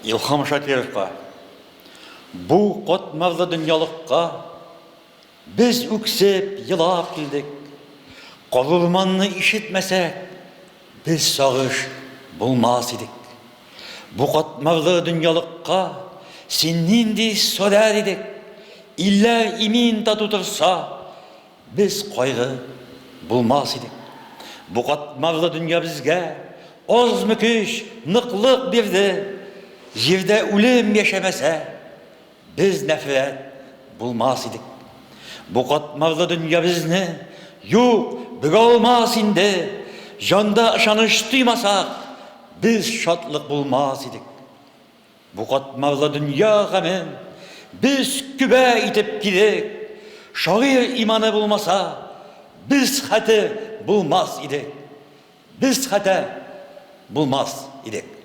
Илһам Шакировка Бу катмарлы дөньялыкка Без үксеп, елап килдек. Карурманны ишетмәсәк, Без сагыш булмас идек. Бу катмарлы дөньялыкка Син нинди садә дидек. Илләр имин тату торса, Без кайгы булмас идек. Бу катмарлы дөнья безгә Азмы көч, ныклык бирде. Җирдә үлем яшәмәсә, Без нәфрәт булмас идек. Бу катмарлы дөнья безне, Юк, бөгә алмас инде. Җанда ышаныч тоймасак, Без шатлык булмас идек. Бу катмарлы дөнья гамен Без көбә итеп кидек. Шагыйрь иманы булмаса, Без хәтер булмас идек. Без хәтәр булмас идек.